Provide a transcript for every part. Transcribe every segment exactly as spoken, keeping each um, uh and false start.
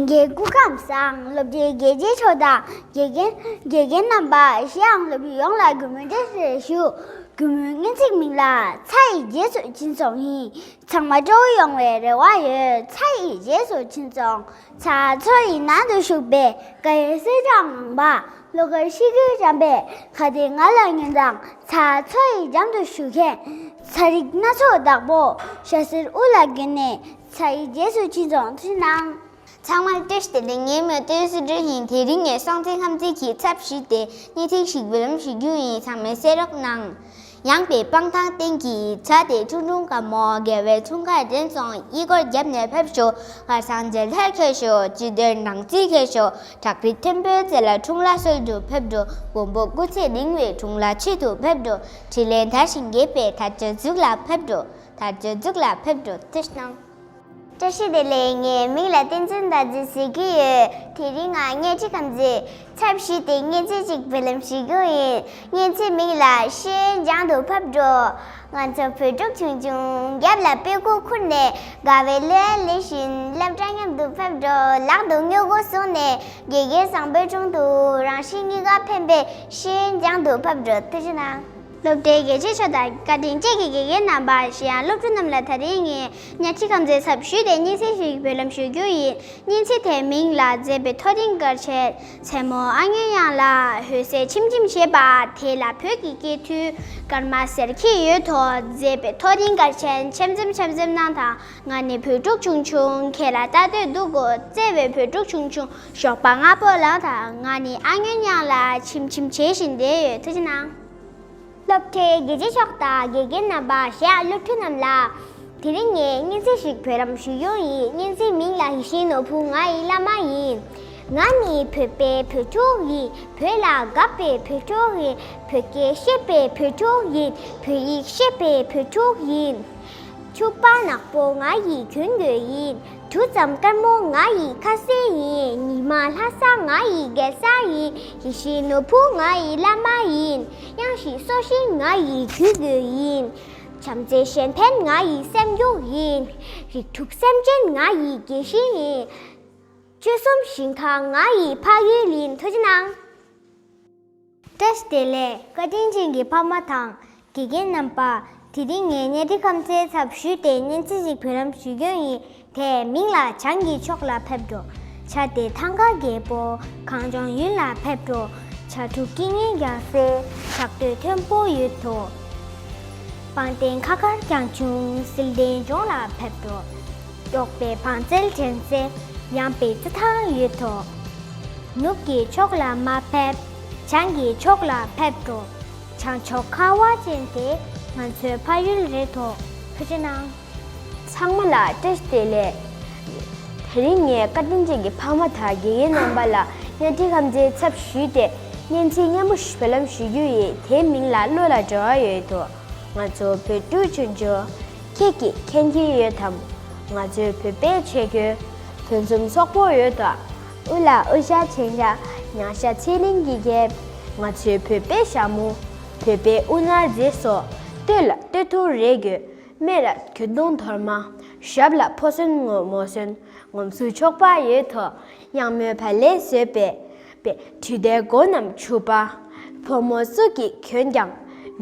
རྒན་སྐུ་ཁམས་བཟང་། སློབ་གྲྭའི་དགེ་ཆེ་མཆོག་དང་དགེ་རྒན་དགེ་རྒན་རྣམ་པ་གཞན་ཡང་སློབ་ཕྲུག་ཡོངས་ལ་གུས་མོས་བཀྲ་ཤིས་བདེ་ལེགས་ཞུ། གུས་མོས་སྔོན་ཚིག་མིང་ལ་ཚ་ཡི་རྗེས་སུ་ཕྱིན་སོང་ཡིན། ཚང་མ་སྤྲོ་བོ་ཡོང་བའི་རེ་བ་ཡོད། ཚ་ཡི་རྗེས་སུ་ཕྱིན་སོང་། ཚ་མཚོ་ཡི་ནང་དུ་ཞུགས་པའི་དགའ་བའི་སེར་སྦྲང་ངང་པ། བློ་དཀར་གཤིས་རྒྱུད་འཇམ་པའི་དགའ་བདེ་ང་ལ་ཉོན་དང་། ཚ་མཚོ་ཡི་འགྲམ་དུ་བཞུགས་མཁན་ཚ་རིགས་སྣ་ཚོགས་བདག་པོ། ཞྭ་སེར་དབུ་ལ་གྱོན་ནས་ཚ་ཡི་རྗེས་སུ་ཕྱིན་སོང་། ཐུགས་རྗེ་གནང་། ཚང་མར་བཀྲ་ཤིས་བདེ་ལེགས། ངའི་མིང་བསྟན་འཛིན་སྒྲོལ་ཡིན། དེ་རིང་ངས་སྲོང་བཙན་ཁམས་ཚན་གྱི་ཚབ་ཞུས་ཏེ་སྙན་ཚིག་ཞིག་འབུལ་ལམ་ཞུ་རྒྱུ་ཡིན། ཚང་མས་གསན་རོགས་གནང་། ཡངས་པའི་སྤང་ཐང་སྟེང་གི་བྱ་དེ་ཁྲུང་ཁྲུང་དགའ་མོ། དགེ་བའི་འཁྲུངས་སྐར་དྲན་སོང་། ཡིག་སྐོར་བརྒྱབ་ནས་ཕེབས་ཤོག། ཁ་སང་མཇལ་དར་འཁྱེར་ཤོག། སྤྱི་དོན་ནང་རྩིས་འཁྱེར་ཤོག། བྲག་རི་མཐོན་པོའི་རྩེ་ལ་འཁྲུངས་ལྷ་གསོལ་དུ་ཕེབས་འགྲོ། མགོན་པོ་སྐུ་ཚེ་རིང་བའི་འཁྲུངས་ལྷ་མཆོད་དུ་ཕེབས་འགྲོ། དྲིན་ལན་དར་ཞིང་རྒྱས་པའི་དར་ལྕོག་འཛུགས་ལ་ཕེབས་འགྲོ། དར་ལྕོག་འཛུགས་ལ་ཕེབས་འགྲོ། ཐུགས་རྗེ་གནང་། བཀྲ་ཤིས་བདེ་ལེགས། ངའི་མིང་ལ་བསྟན་འཛིན་ཟླ་ཚེ་ཟེར་གྱི་ཡོད། དེ་རིང་ང་གཉའ་ཁྲི་ཁམས་ཚན་ཚབ་ཞུས་ཏེ་སྙན་ཚིག་ཅིག་འབུལ་ལམ་ཞུ་རྒྱུ་ཡིན། སྙན་ཚིག་མིང་ལ་ཤེས་ཡོན་སྦྱང་དུ་ཕེབས་འགྲོ། ང་ཚོ་བོད་ཕྲུག་ཆུང་ཆུང་རྒྱབ་ལ་དཔེ་ཁུག་ཁུར་ནས་དགའ་བའི་གླུ་ལེན་བཞིན་སློབ་གྲྭ་མཉམ་དུ་ཕེབས་འགྲོ། ལག་ཏུ་དངུལ་སྒོར་བཟུང་ནས་དགེ་རྒན་བཟང་པོའི་དྲུང་དུ་རང་གཤིས་གཉིས་ཀ་ཕན་པའི་ཤེས་ཡོན་སྦྱང་དུ་ཕེབས་འགྲོ། ཐུགས་རྗེ་གནང་། སློབ་གྲྭའི་དགེ་ཆེ་མཆོག་དང་བཀའ་དྲིན་ཅན་གྱི་དགེ་རྒན་རྣམ་པ། གཞན་ཡང་སློབ་ཕྲུག་རྣམས་ལ་དེ་རིང་ངས་གཉའ་ཁྲི་ཁམས་ཚན་ཚབ་ཞུས་ཏེ་སྙན་ཚིག་ཞིག་འབུལ་ལམ་ཞུ་རྒྱུ་ཡིན། སྙན་ཚིག་དེའི་མིང་ལ་མཛེས་པའི་ཐོ་རེངས་སྐར་ཆེན། མཚན་མོ་ཨ་སྔོན་གཡང་ལ་འོད་ཟེར་ཆིམ་ཆིམ་བྱེད་པ་དེ་ལ་བོད་ཀྱི་སྐད་དུ་སྐར་མ་ཟེར་གྱི་ཡོད་དོ། མཛེས་པའི་ཐོ་རེངས་སྐར་ཆེན་འཆམ་འཆམ་འཆམ་འཆམ་གནང་དང་། ང་ནི་བོད་ཕྲུག་ཆུང་ཆུང་ཁྱེད་ལ་ལྟ་འདོད་འདུག་གོ། བརྩེ་བའི་བོད་ཕྲུག་ཆུང་ཆུང་ཞོགས་པ་སྔ་པོ་ལངས་དང་། ང་ནི་ཨ་སྔོན་གཡང་ལ་ཆིམ་ཆིམ་བྱེད་བཞིན་བསྡད་ཡོད། ཐུགས་རྗེ་གནང་། སློབ་གྲྭའི་དགེ་ཆེ་མཆོག་དང་དགེ་རྒན་རྣམ་པ། གཞན་ཡང་སློབ་ཕྲུག་རྣམས་ལ་དེ་རིང་ངས་སྙན་ཚིག་ཞིག་འབུལ་ལམ་ཞུ་རྒྱུ་ཡིན། སྙན་ཚིག་མིང་ལ་ཡིད་བཞིན་ནོར་བུ་ང་ཡི་བླ་མ་ཡིན། ང་ནི་བོད་པའི་བོད་ཕྲུག་ཡིན། བོད་ལ་དགའ་བའི་བོད་ཕྲུག་ཡིན། བོད་སྐད་ཤེས་པའི་བོད་ཕྲུག་ཡིན། བོད་ཡིག་ཤེས་པའི་བོད་ཕྲུག་ཡིན། ཕྱུ་པ་ནག་པོ་ང་ཡི་གྱོན་གོས་ཡིན། གྲུ་ཙམ་དཀར་མོ་ང་ཡི་ཁ་ཟས་ཡིན། ཉི་མ་ལྷ་ས་ང་ཡི་རྒྱལ་ས་ཡིན། ཡིད་བཞིན་ནོར་བུ་ང་ཡི་བླ་མ་ཡིན། གཡང་གཞི་སོ་ཤིང་ང་ཡི་གྱོན་གོས་ཡིན། བྱམས་བརྩེ་གཞན་ཕན་ང་ཡི་སེམས་རྒྱུད་ཡིན། རིགས་དྲུག་སེམས་ཅན་ང་ཡི་དགེ་བཤེས་ཡིན། ཆོལ་གསུམ་ཞིང་ཁ་ང་ཡི་ཕ་ཡུལ་ཡིན། ཐུགས་རྗེ་གནང་། བཀྲ་ཤིས་བདེ་ལེགས། བཀའ་དྲིན་ཅན་གྱི་ཕ་མ་དང་དགེ་རྒན་རྣམ་པ། དེ་རིང་ངས་གཉའ་ཁྲི་ཁམས་ཚན་ཚབ་ཞུས་ཏེ་སྙན་ཚིག་ཅིག་འབུལ་ལམ་ཞུ་རྒྱུ་ཡིན། དེའི་མིང་ལ་བྱང་གི་ཕྱོགས་ལ་ཕེབས་འགྲོ། བྱ་དེ་ཐང་ག་རྒད་པོ་གངས་ལྗོངས་ཡུལ་ལ་ཕེབས་འགྲོ། བྱ་ཕྲུག་སྐྱེ་ངན་རྒྱག་སའི་བྱ་རྒོད་མཐོན་པོ་ཡོད་དོ། སྤང་སྟེང་ཁ་ཁར་རྒྱང་ཆུང་བསིལ་ལྡན་ལྗོངས་ལ་ཕེབས་འགྲོ། གཡོག་པའི་བང་རྩལ་དྲན་སའི་ཡངས་པའི་རྩེ་ཐང་ཡོད་དོ། ནུབ་ཀྱི་ཕྱོགས་ལ་མ་ཕེབས། བྱང་གི་ཕྱོགས་ལ་ཕེབས་འགྲོ། བྱང་ཕྱོགས་ཁ་བ་ཅན་དེ་ང་ཚོའི་ཕ་ཡུལ་རེད་དོ། ཐུགས་རྗེ་གནང་། ཚང་མ་ལ་བཀྲ་ཤིས་བདེ་ལེགས། དེ་རིང་ངས་བཀའ་དྲིན་ཅན་གྱི་ཕ་མ་དང་དགེ་རྒན་རྣམ་པ་ལ་གཉའ་ཁྲི་ཁམས་ཚན་ཚབ་ཞུས་ཏེ་སྙན་ཚིག་སྙན་པོ་ཞིག་འབུལ་ལམ་ཞུ་རྒྱུ་ཡིན། དེའི་མིང་ལ་བློ་ལ་འབྲེལ་བ་ཡོད་དོ། ང་ཚོ་བོད་ཕྲུག་ཆུང་ཆུང་། ཁྱེད་ཀྱིས་མཁྱེན་གྱི་ཡོད་དམ། ང་ཚོའི་བོད་པའི་ཆས་གོས་ཕུན་སུམ་ཚོགས་པོ་ཡོད་དོ། དབུ་ལ་དབུ་ཞྭ་ཆེན་ཞྭ། ཡང་ཞྭ་ཚེ་རིང་གིས་འཁྱེར། ང་ཚོའི་བོད་པའི་ཞྭ་མོ། བོད་པའི་དབུ་ནག་མཛེས་སོ། སྟོད་ལ་སྟོད་ཐུང་རེ་གོས། སྨད་ལ་གྱོན་དུང་དོར་མ། ཞབས་ལ་ཕོ་གསོན་ངོ་མོ་གསོན། ངོམ་སུ་ཆོག་པ་ཡོད་དོ། གཡང་མོའི་བ་ལས་བཟོས་པའི། པའི་དྲི་ལྡན་མགོ་རྣམས་ཕྱུ་པ། ཕོ་མོ་སུ་གིས་གྱོན་ཀྱང་།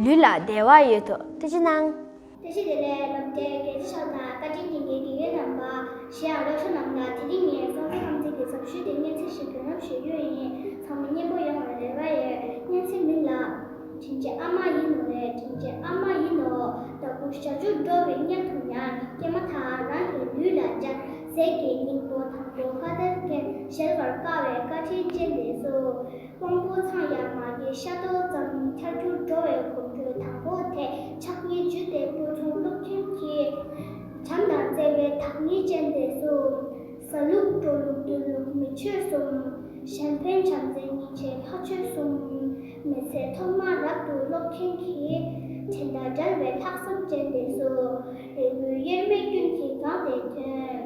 ལུས་ལ་བདེ་བ་ཡོད་དོ། ཐུགས་རྗེ་གནང་། བཀྲ་ཤིས་བདེ་ལེགས། སློབ་གྲྭའི་དགེ་ཆེ་མཆོག་དང་བཀའ་དྲིན་ཅན་གྱི་དགེ་རྒན་རྣམ་པ། གཞན་ཡང་སློབ་ཕྲུག་རྣམས་ལ་དེ་རིང་ངས་སྲོང་བཙན་ཁམས་ཚན་གྱི་ཚབ་ཞུས་ཏེ་སྙན་ཚིག་ཞིག་འབུལ་ལམ་ཞུ་རྒྱུ་ཡིན། ཚང་མ་སྙན་པོ་ཡོང་བའི་རེ་བ་ཡོད། སྙན་ཚིག་མིང་ལ། དྲིན་ཅན་ཨ་མ་ཡིན་ནོ་རེད། དྲིན་ཅན་ཨ་མ་ཡིན་ནོ། ཟླ་དགུ་ཞག་བཅུ་འགྲོ་བའི་མཉམ་དུ་ཉལ། སྐྱེས་མ་ཐག་རང་གི་ལུས་ལ་སྦྱར། ཟས་ཀྱི་སྙིང་པོ་དང་པོ་ཁ་ཏར་མཁན། གཞལ་བར་དཀའ་བའི་བཀའ་དྲིན་ཅན་དེ་ཚོ། དབང་པོ་ཚང་ཡང་མ་རྒས་ཤ་རྡོལ་ཙམ། འཁྱར་འཁྱོར་འགྲོ་བའི་གོམ་བགྲོད་དང་པོ་དེ། ཕྱག་གཉིས་འཇུས་ཏེ་སྤོ་ཐུང་སློབ་ཐུན་གྱི། བྱམས་དང་བརྩེ་བའི་བདག་ཉིད་ཅན་དེ་ཚོ། ཟ་ལུགས་འགྲོ་ལུགས་འདུག་ལུགས་མི་ཆོས་གསུམ། གཞན་ཕན་བྱམས་བརྩེ་སྙིང་རྗེ་ལྷ་ཆོས་གསུམ། མི་ཚེ་ཐོག་མ་རབ་ཏུ་སློབ་མཁན་གྱི། དྲན་དང་བྲལ་བའི་ལྷག་བསམ་ཅན་དེ་ཚོ། རེ་སྐུལ་དབྱེར་མེད་ཀུན་གྱིས་གང་དེ་ཐོན།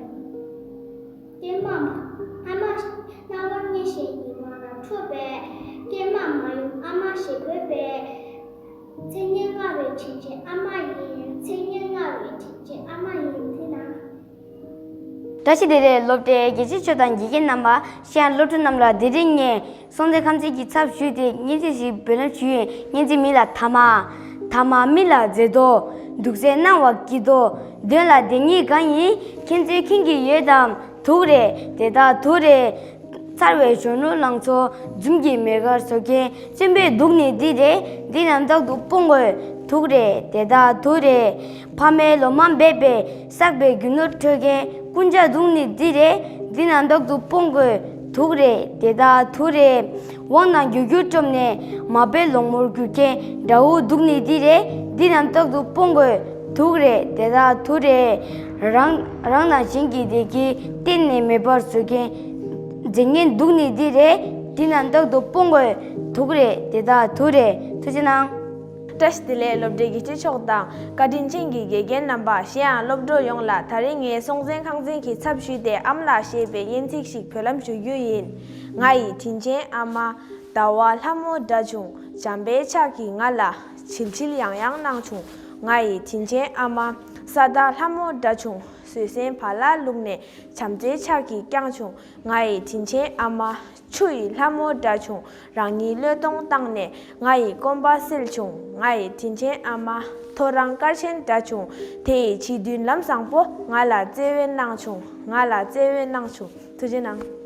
སྐྱེས་མ་མ་ཨ་མ་རྣ་བར་སྙན་ཞིང་ཉི་མ་རང་འཕྲོད་པའི། སྐྱེས་མ་མ་ཡུམ་ཨ་མ་ཞེས་འབོད་པའི། མཚན་སྙན་མངའ་བའི་དྲིན་ཅན་ཨ་མ་ཡིན། མཚན་སྙན་མངའ་བའི་དྲིན་ཅན་ཨ་མ་ཡིན། དེ་ན། བཀྲ་ཤིས་བདེ་ལེགས། སློབ་གྲྭའི་དགེ་ཆེ་ཆོས་དང་དགེ་རྒན་རྣམ་པ། གཞན་སློབ་ཕྲུག་རྣམས་ལ་དེ་རིང་ངས་སྲོང་བཙན་ཁམས་ཚན་གྱི་ཚབ་ཞུས་ཏེ་སྙན་ཚིག་ཞིག་བོད་ལམ་ཞུས་ཡིན། སྙན་ཚིག་མིང་ལ་ཐ་མག་ཐ་མག་མི་ལ་མཛེས་དོ། འདུག་སའི་སྣང་བ་སྐྱིད་དོ། དོན་ལ་དེ་ཉིད་གང་ཡིན། ཁྱེད་ཚོས་མཁྱེན་གྱི་ཡོད་དམ། དུག་རེད། དེ་དག་དུག་རེད། ཚར་བའི་གཞོན་ནུ་ལང་ཚོ་འཛུམ་གྱིས་མེ་དཀར་བཟོ་མཁན། བཙུན་པའི་དུག་ནི་འདི་རེད། འདི་རྣམས་རྟག་ཏུ་སྤོང་དགོས། དུག་རེད། དེ་དག་དུག་རེད། ཕ་མའི་ལོ་མ་འབད་པས་བསགས་པའི་རྒྱུ་ནོར་འཕྲོད་མཁན། རྐུན་ཇག་དུག་ནི་འདི་རེད། འདི་རྣམས་རྟག་ཏུ་སྤོང་དགོས། དུག་རེད། དེ་དག་དུག་རེད། དབང་དང་རྒྱུ་རྒྱུ་སྤྲོམ་ནས་མ་པའི་ལོང་མོར་གྱུར་མཁན། དགྲ་བོ་དུག་ནི་འདི་རེད། འདི་རྣམས་རྟག་ཏུ་སྤོང་དགོས། དུག་རེད། དེ་དག་དུག་རེད། རང་རང་དང་གཞན་གྱི་བདེ་སྐྱིད་གཏན་ནས་མེད་པར་བཟོ་མཁན། འཛིན་མཁན་དུག་ནི་འདི་རེད། འདི་རྣམས་རྟག་ཏུ་སྤོང་དགོས། དུག་རེད། དེ་དག་དུག་རེད། ཐུགས་རྗེ་གནང་། བཀྲ་ཤིས་བདེ་ལེགས། སློབ་གྲྭའི་དགེ་ཆེ་མཆོག་དང་བཀའ་དྲིན་ཅན་གྱི་དགེ་རྒན་རྣམ་པ། གཞན་ཡང་སློབ་གྲོགས་ཡོངས་ལ་དེ་རིང་ངས་སྲོང་བཙན་ཁང་བཙན་གྱི་ཚབ་ཞུས་ཏེ་ཨ་མ་ལགས་ཞེས་པའི་སྙན་ཚིག་ཞིག་བོད་ལམ་ཞུ་རྒྱུ་ཡིན། ང་ཡི་དྲིན་ཅན་ཨ་མ། ཟླ་བ་ལྷ་མོ་འདྲ་བྱུང་། བྱམས་པའི་ཕྱག་གིས་ང་ལ་བྱིལ་བྱིལ་ཡང་ཡང་གནང་བྱུང་། ང་ཡི་དྲིན་ཅན་ཨ་མ། ས་བདག་ལྷ་མོ་འདྲ་བྱུང་། བཟོད་བསྲན་བ་ལ་བླུགས་ནས་བྱམས་བརྩེའི་ཕྱག་གིས་བསྐྱངས་བྱུང་། ང་ཡི་དྲིན་ཅན་ཨ་མ། ཆུ་ཡི་ལྷ་མོ་འདྲ་བྱུང་། རང་ཉིད་བློས་གཏོང་བཏང་ནས་ང་ཡི་སྐོམ་པ་སེལ་བྱུང་། ང་ཡི་དྲིན་ཅན་ཨ་མ། ཐོ་རངས་སྐར་ཆེན་འདྲ་བྱུང་། དེ་ཡི་བྱིས་དུས་ལམ་བཟང་པོ་ང་ལ་བརྩེ་བས་གནང་བྱུང་། ང་ལ་བརྩེ་བས་གནང་བྱུང་། ཐུགས་རྗེ་གནང་།